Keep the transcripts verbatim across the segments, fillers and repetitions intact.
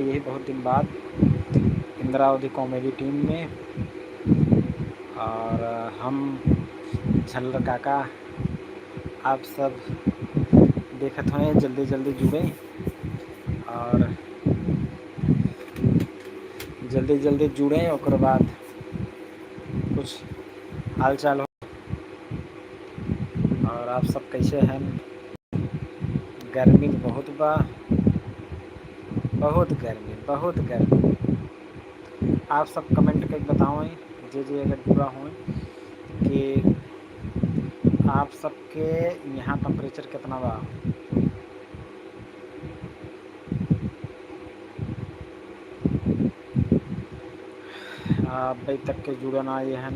यही बहुत दिन बाद इंद्रावती comedy team में। और हम झल्लर काका आप सब देखत होए, जल्दी जल्दी जुड़े और जल्दी जल्दी जुड़े, ओकर बाद कुछ हाल चाल हो। और आप सब कैसे हैं? गर्मी तो बहुत बा, बहुत गर्मी, बहुत गर्मी। आप सब comment करके बताओ, जे जे अगर जुड़ा हो, कि आप सबके यहाँ temperature कितना बा। अभी तक के जुड़न आए हैं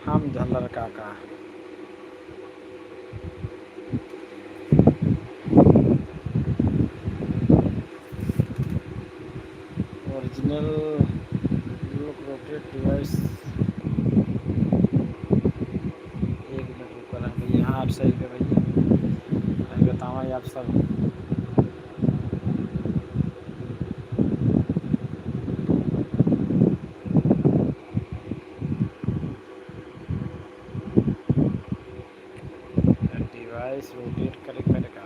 हम झल्लर काका। Original look rotate device। एक मिनट रुको ना भैया, हाँ, आप सही पे भैया, अभी बतावा आप सब। Device rotate करे, करे का।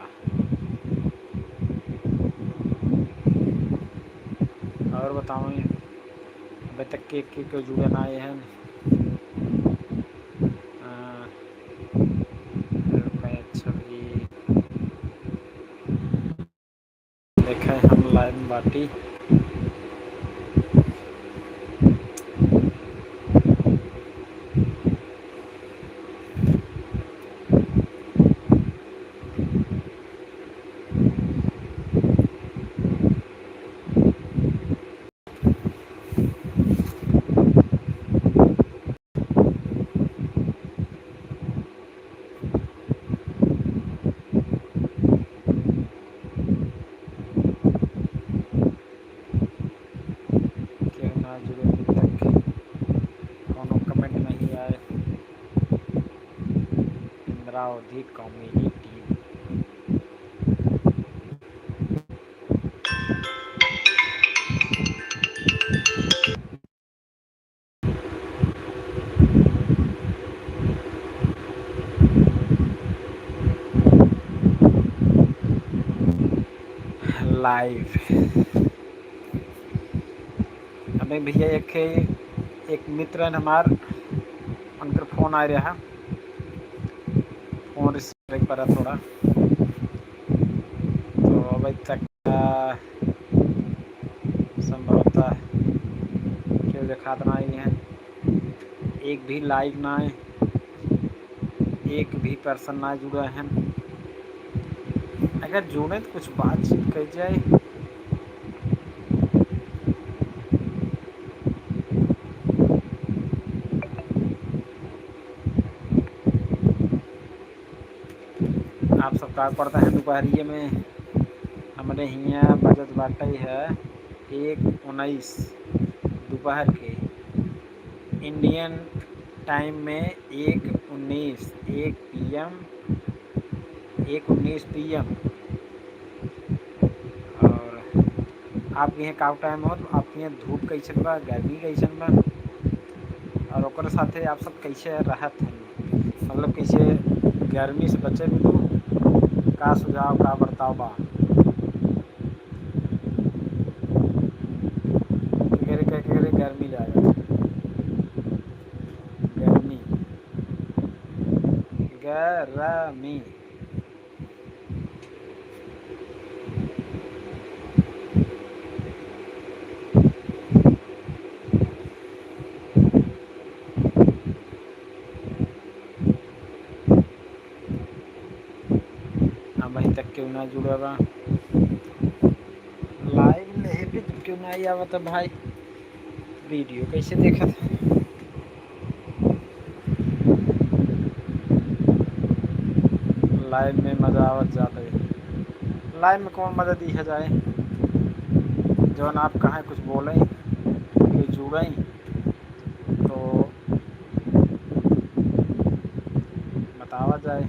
और बताओ, अबे तक के, के, के जुड़े ना आए हैं। हाँ, रुका, अच्छा भी। देखे हम live बाटी। केहू ना जुड़े अभी तक, कोनो comment नहीं आए। इंद्रावती comedy team। Live। अबे भैया, एक, एक मित्र हैं हमार, उनकर phone आए रहा, phone receive करे के पड़ा थोड़ा, तो अभी तक, आ, संभवतः केहू देखात ना आई है, एक भी live ना है। एक भी person ना जुड़ा है। अगर जुड़े तो कुछ बातचीत करी जाए। आप सब का करता है दोपहरिये में? हमरे हियाँ बजत बाटे है एक उन्नीस दोपहर के। Indian time में एक उन्नीस, एक P M, एक उन्नीस P M। और आपके यहाँ का time हो, तो आपके यहाँ धूप कैसन बा, गर्मी कैसन बा, और ओकर साथे आप सब कैसे रहत हैं, मतलब कैसे गर्मी से बचे भी तू, का सुझाव, का बर्ताव बा? केकरे, केकरे गर्मी लागत? गर्मी। गरमी। अबहीं तक केहू ना जुड़ा बा। Live में भी केहू ना आवत है भाई, video कैसे देखत है? Live में मजा आवत जात है। Live में कौन मजा दिया जाए, जौन आप कहाँ कुछ बोलें, कोई जुड़ें, तो बतावा जाए।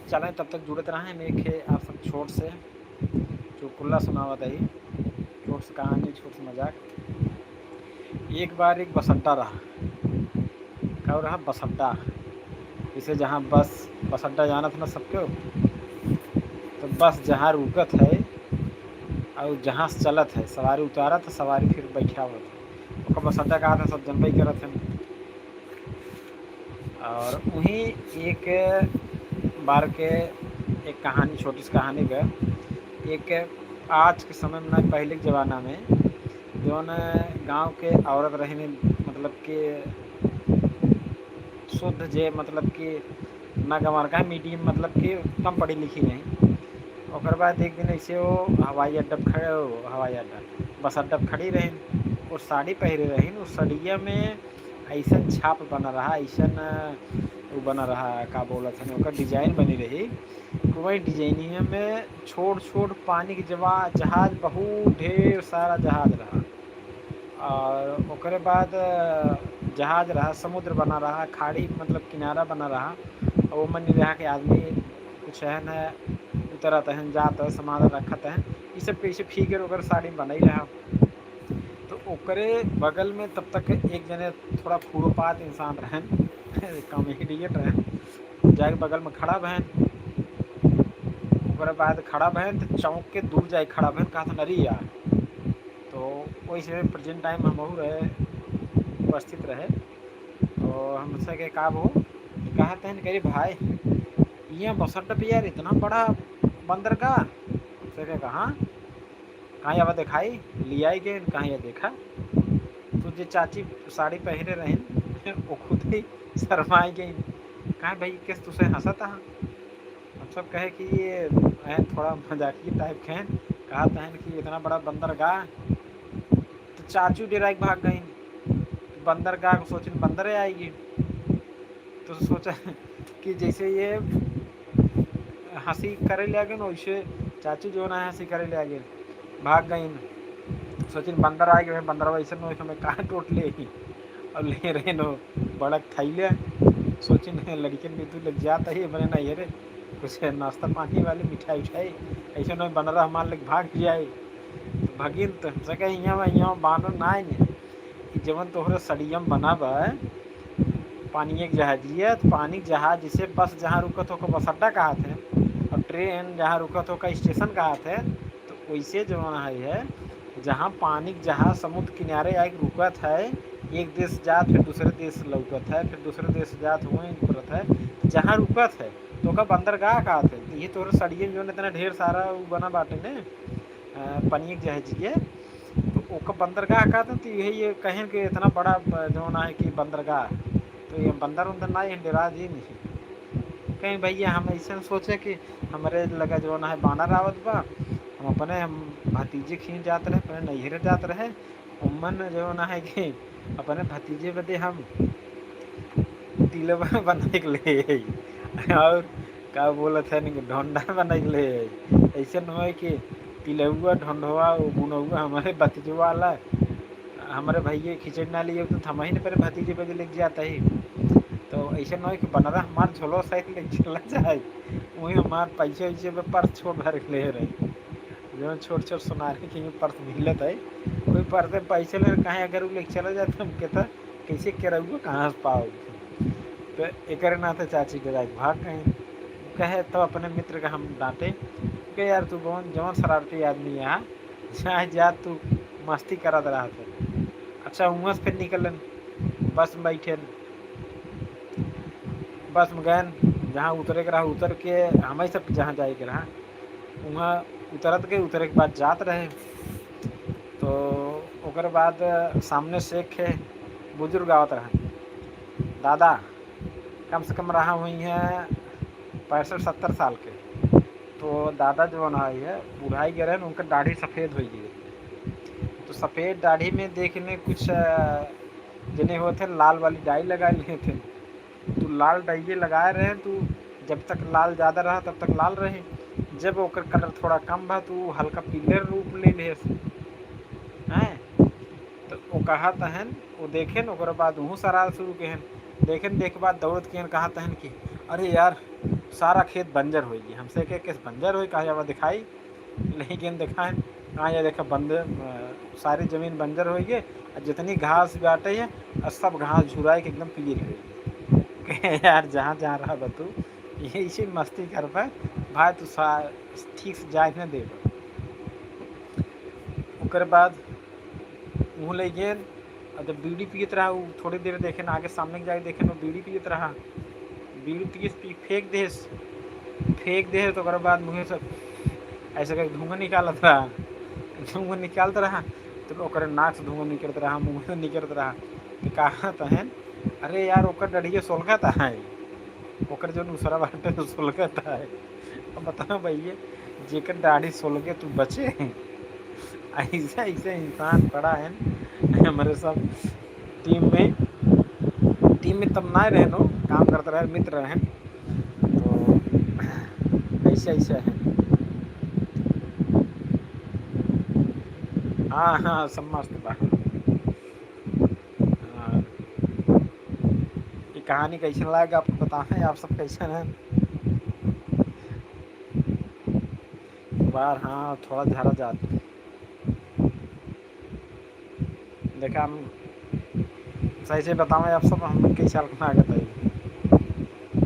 चलें, तब तक जुड़त रहें। हम एक है आप सब छोट से चुटकुला सुनावत ही, छोट से कहानी, छोट से मजाक। एक बार एक बस अड्डा रहा। का रहा? बस अड्डा। जैसे जहाँ बस, बस अड्डा जानत ना सबके, तो बस जहाँ रुकत है और जहाँ से चलत है, सवारी उतारत है, सवारी फिर बैठावत है, ओकर बस अड्डा कहा था, सब जनबे करत है। और वहीं एक बार के एक कहानी, छोटी सी कहानी बा। एक आज के समय में ना, पहले के ज़माना में जौन गांव के औरत रहिन, मतलब कि शुद्ध जे, मतलब कि ना गंवार का, मीडियम, मतलब कि कम पढ़ी लिखी रही। ओकर बाद एक दिन ऐसे वो हवाई अड्डा पे खड़े, वो हवाई अड्डा, बस अड्डा पे खड़ी रही, वो साड़ी पहरे रही। उस साड़िया में ऐसन छाप बना रहा, ऐसन वो बना रहा, का बोलत हन, ओकर डिजाइन बनी रही। वही डिजाइनिया में छोट छोट पानी के जवा-, जहाज, बहुत ढेर सारा जहाज रहा। और ओकरे बाद जहाज रहा, समुद्र बना रहा, खाड़ी, मतलब किनारा बना रहा। और ओमन रहा कि आदमी कुछ है न, उतरत है, जात है, सामान रखत है, ये सब कैसे फिगर ओकर साड़ी में बनाई रहा। तो ओकरे बगल में तब तक एक जने थोड़ा खुरपात इंसान रहन, कॉमेडियन रहन, जाके बगल में खड़ा भयन। ओकरे बाद खड़ा भयन तो चौंक के दूर जाए खड़ा भयन, कहा था, "अरे यार।" तो वैसे प्रेजेंट टाइम हमहू रहे, उपस्थित रहे। तो हमसे के का हो, कहा तहन, "अरे भाई, यहाँ बस अड्डा पे यार इतना बड़ा बंदरगाह।" से के कहा, "कहाँ आवा दिखाई, लियाई गए, कहाँ या देखा।" तो जे चाची साड़ी पहने रहिन, वो खुद ही शर्माई गई। "कहाँ भाई, किस तुसे हंसत हा?" हम सब कहे कि ये हैं, थोड़ा मजाकी टाइप के हैं। कहा तहन कि इतना बड़ा बंदरगाह, तो चाचू डेराई के भाग गई। बंदरगाह को सोचिन बंदर आएगी, तो सोचा कि जैसे ये हंसी करे लागे न, वैसे चाचू जो ना हंसी करे लागे, भाग गई। सोचिन बंदर आएगी, बंदर वैसे न, हमें कहाँ टोट ले ही। और ले रहे नो बड़क थैले, सोचिन लड़कियन भी तू लग जाता ही, बने ना ये रे, कुछ नाश्ता पानी वाली मिठाई उठाई, ऐसे न बंदर हमार लग भाग जाए। तो भगिन तो हमसे कहे, "यहाँ, यहाँ बानर ना आए ने, कि जवन तोहरे सड़ियम बना बा, पानी एक जहाजिया, तो पानी के जहाज जैसे बस जहाँ रुकत हो, ओकर बस अड्डा कहत है, और ट्रेन जहाँ रुकत हो, ओकर स्टेशन कहत है, तो वैसे जवन है, है, जहाँ पानी के जहाज समुद्र किनारे आके रुकत है, एक देश जात, फिर दूसरे देश लौटत है, फिर दूसरे देश जात, वहीं रुकत है, जहाँ रुकत है, तो ओकर बंदरगाह कहत है।" तो ये तोहरे सड़ियम जवन इतना ढेर सारा उ बना बाटे ने, अ, पनिया के जहाजिया, तो ओकर बंदरगाह कहत हैं, तो यही ये कहें कि इतना बड़ा ब-, जौन है कि बंदरगाह, तो ये बंदर उंदर ना, ये डेरा जी नहीं। कहीं भैया हम ऐसे सोचे कि हमरे लगा जौन है बानर आवत बा, हम अपने हम भतीजे खींच जात रहे, अपने नैहरे जात रहे, उम्मन जौन है कि अपने भतीजे बदे हम तिलवा बनाए के ले आई। और का बोलत है, नहीं, ढोंढा बनाए के ले आई। ऐसे न होए कि तिलौआ, ढोंढवा, वो बुनौआ हमारे भतीजवा वाला, हमारे भैया खिचड़ी ना लिए तो थमही न परे भतीजे बदे लेके जाता ही। तो ऐसे न होए कि बनरा हमार झोलो साइड ले चला जाए, वहीं हमार पैसे वैसे पे पर्स छोट भर के ले रहे, जो छोट छोट सोनारे के पर्स मिलत है, कोई पर्स में पैसे ले रहे, कहीं अगर वो लेके चला जाए तो हम कहता कैसे केरउआ कहाँ से पाओ? तो एकरे नाते चाची डेराइ के भाग गई। कहे तो अपने मित्र का हम डांटे, कहे, "यार तू कौन जवन शरारती आदमी है, चाहे जा तू मस्ती करत रहत है।" अच्छा, हुआं से फिर निकलन, बस में बैठे, बस में गए, जहाँ उतरे के रहा उतर के, हमें सब जहाँ जाए के रहा, वहाँ उतरत के, उतरे के बाद जात रहे। तो ओकर बाद सामने से एक बुजुर्ग आवत रहन। दादा कम से कम रहा हुई हैं पैंसठ सत्तर साल के। तो दादा जो ना है, बुढ़ाई गए रहन, उनका दाढ़ी सफ़ेद हो गई। तो सफ़ेद दाढ़ी में देखे में कुछ, अ, जने होते हैं, लाल वाली डाई लगा लिए थे। तू लाल डाइये लगाए रहे, तू जब तक लाल ज़्यादा रहा तब तक लाल रहे, जब ओकर कलर थोड़ा कम भा तो ऊ हल्का पीले रूप ले ले। हैं, तो वो कहा तहन, वो देखे न, ओकर बाद वहू सरार शुरू केहन, देखे न, देख बाद दौड़त केहन कहा तहन कि, "अरे यार, सारा खेत बंजर होइ गए। हमसे के केस बंजर होइ, कहा जावा दिखाई, लेकिन देखा है, कहाँ ये देखा बंद, अ, सारी जमीन बंजर होइ गए, और जितनी घास बाटे है, और सब घास झुराई के एकदम पीली होइ गई। यार, जहाँ जहाँ रहा बतू, ये इसी मस्ती कर पाए, भाई, तू सा-, ठीक से जाए न दे। ओकर बाद मुँह ले गेन, और जब बीड़ी पियत रहा, उ थोड़ी देर देखे ना, आगे सामने के जाके देखे ना, बीड़ी पियत रहा, बीड़ी पीस पी फेंक देस, फेंक दे, तो ओकर बाद मुँह से ऐसे करके धुआं निकालत रहा, धुआं निकालत रहा, तो ओकर नाक से धुआं निकलत रहा, मुँह से निकलत रहा, तो कहा तहन, "अरे यार, ओकर डढ़िया सोलगत है, ओकर जो दूसरा बाटे तो सोलगत है।" अब बताओ भैया, जेकर दाढ़ी सोलगे तू बचे, ऐसे, ऐसे इंसान पड़ा है हमारे सब टीम में। टीम में तब ना रहे नो, काम करते रहे, मित्र रहे, तो ऐसे, ऐसे है। हाँ, हाँ, सब मस्त बा। हाँ। ये कहानी कैसन लाग आपको बताएं, आप सब कैसन हैं? बार, हाँ, थोड़ा झारा जात। देखा, हम सही से बतावें आप सब, हम कैसे लागत है,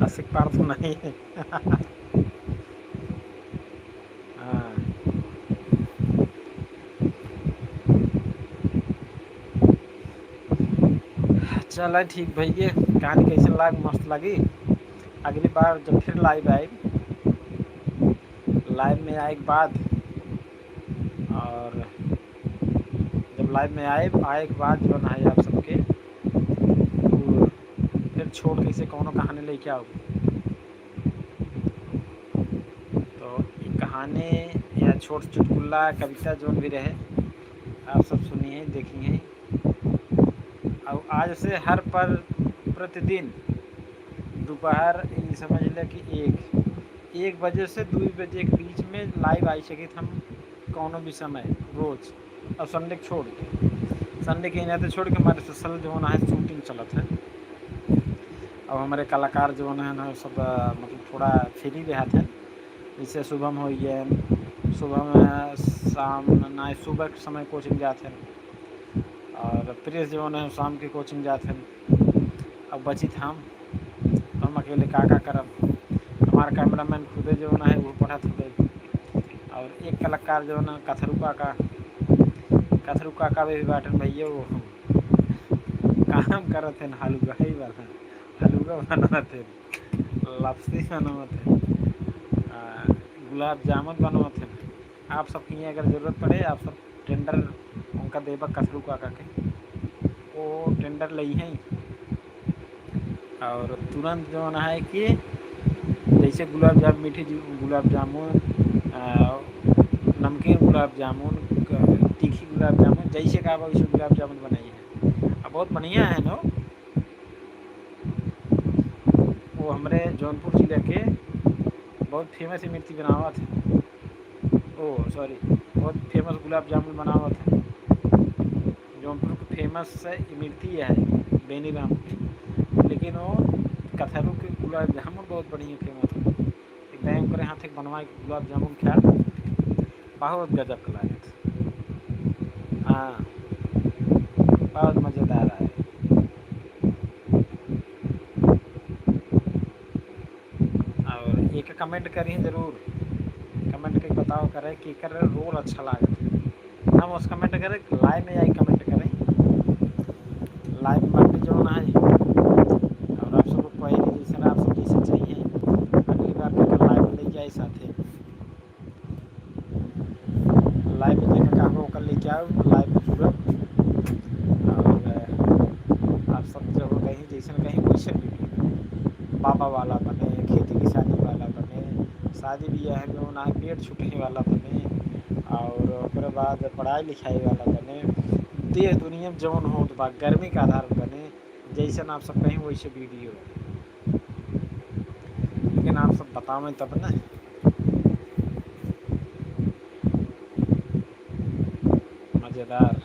आशिक पार तो नहीं है। हाँ। चला ठीक भैया, कहानी कैसे लाग, मस्त लगी। अगली बार जब फिर लाइव आए, लाइव में आए के बाद, और जब लाइव में आए, आए के बाद जो है आप सबके, तो फिर छोड़ कैसे कौनो कहानी लेके आओ। तो ये कहानी या छोट चुटकुला, कविता जोन भी रहे, आप सब सुनिए, देखिए। और आज से हर पर प्रतिदिन दोपहर, ये समझ ले कि एक, एक बजे से दो बजे के बीच में लाइव आई सकित हम कौनो भी समय, रोज। और संडे के छोड़ के, संडे के इनाते छोड़ के हमारे सोशल जो है शूटिंग चलत है। अब हमारे कलाकार जो है ना सब, मतलब, थोड़ा फ्री रहत है। जैसे शुभम हो गए, शुभम, शाम ना, सुबह के समय कोचिंग जात है, और प्रेस जो है शाम के कोचिंग जात है। अब बचित हम, तो हम अकेले का का करब? हमार कैमरामैन खुदे जो ना है वो पढ़त हवे, और एक कलाकार जो ना कथरू काका, कथरू काका भी बाटन भैया, वो काम करत हैं हलुआ ही वाला, हलुआ बनावत हैं, लपसी बनावत हैं, आ, गुलाब जामुन बनावत हैं। आप सबके यहाँ अगर जरूरत पड़े, आप सब टेंडर उनका देबा कथरू काका के, वो टेंडर लई हैं। और तुरंत जौन है कि जैसे गुलाब जामुन, मीठी जू-, गुलाब जामुन, आ, नमकीन गुलाब जामुन, क-, तीखी गुलाब जामुन, जैसे कहा वैसे गुलाब जामुन बनाई है। अब बहुत बढ़िया है नो। वो हमरे जौनपुर जिला के बहुत फेमस इमरती बनावत है। ओ, सॉरी, बहुत फेमस गुलाब जामुन बनावत है। जौनपुर के फेमस इमरती है बेनी राम के, लेकिन वो कथरू के गुलाब जामुन बहुत बढ़िया फेमस है। एक दाई ओकरे हाथ एक बनवा के गुलाब जामुन खाए, बहुत गजब के लागत। हाँ, बहुत मजेदार है। और एक कमेंट करी जरूर, कमेंट के बताओ करे कि एकर रोल अच्छा लागत है। हम उस कमेंट करे, लाइव में आई कमेंट करे, लाइव में बाटे जो ना है। और आप सबको पहले जैसे आप सब जैसे चाहिए, अगली बार के लाइव में ले जाए साथे। लाइव में जेकर काम हो, ओकर लेके आओ, लाइव में जुड़ो। और, अ, आप सब जो हो कहीं जैसन कहीं वैसन भी, बाबा वाला बने, खेती किसानी वाला बने, शादी ब्याह में होना है, पेट छूटे वाला बने, और ओकरे बाद पढ़ाई लिखाई वाला बने, देश दुनिया में जौन होत बा, गर्मी का आधार बने, जैसन आप सब कहीं वैसे वीडियो। लेकिन आप सब बतावें तब ना। मजेदार।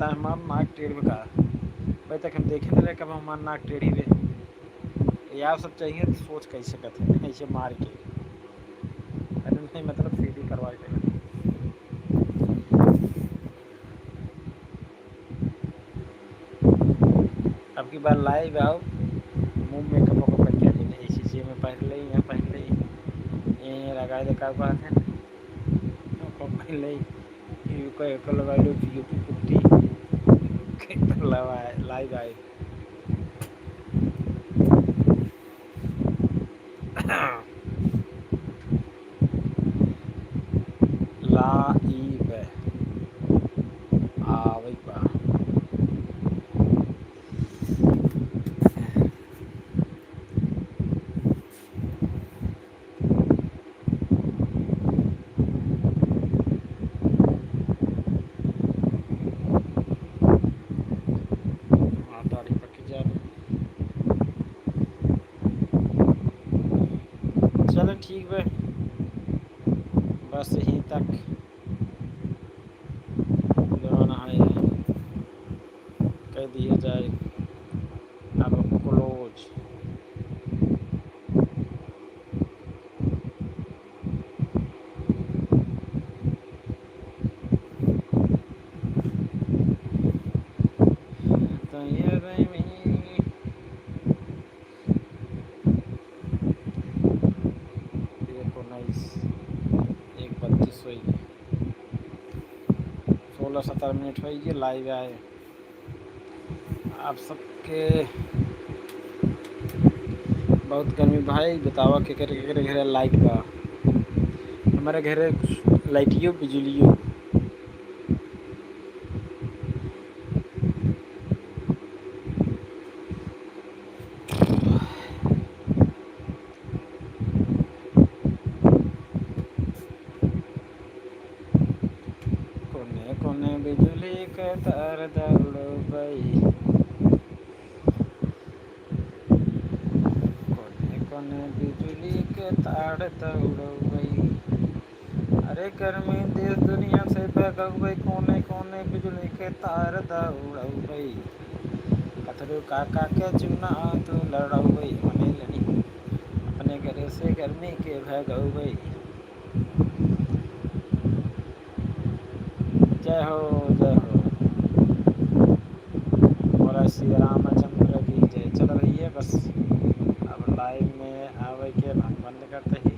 हमार नाक टेढ़ बा का? अबे तक हम देखे न रहे कब हमार नाक टेढ़ी बे। ये आप सब चाहिए तो सोच कह सकत है ऐसे मार के। अरे नहीं, मतलब सीधी करवा के। अब की बार live आओ, मुंह makeup ओकअप करके आ जाइए। ऐसे जे में पहन ले, यहाँ पहन ले, ये लगा दे, का बात है, ओको पहन ले, ये को, को लगा लो, beauty पुट्टी, के तो लवा है, live आए। Live आवे बा। हाँ, दाढ़ी पक जाए। चलो ठीक बा, बस यहीं तक जौन है कह दिया जाए अब close। तो ये रही। देखो nice, एक बत्तीस होई गई, सोलह सत्रह मिनट होई गई live आए। आप सबके बहुत गर्मी भाई, बतावा केकरे केकरे घरे light बा। हमारे घरे लाइटियो बिजलियो। कोने कोने बिजुली के तार दौड़ो भाई, कोने कोने बिजुली के तार दौड़ो भाई। अरे गर्मी देश दुनिया से भगौबै, कोने कोने बिजुली के तार दौड़ौबै। कथरू काका के चुनाव तू लड़ौबै, मने लड़ी अपने घरे से गर्मी के भगौबै। जय हो, जय हो। बोला श्री रामचंद्र की जय। चलो भैया, बस अब live में आवे के हम बंद करते ही।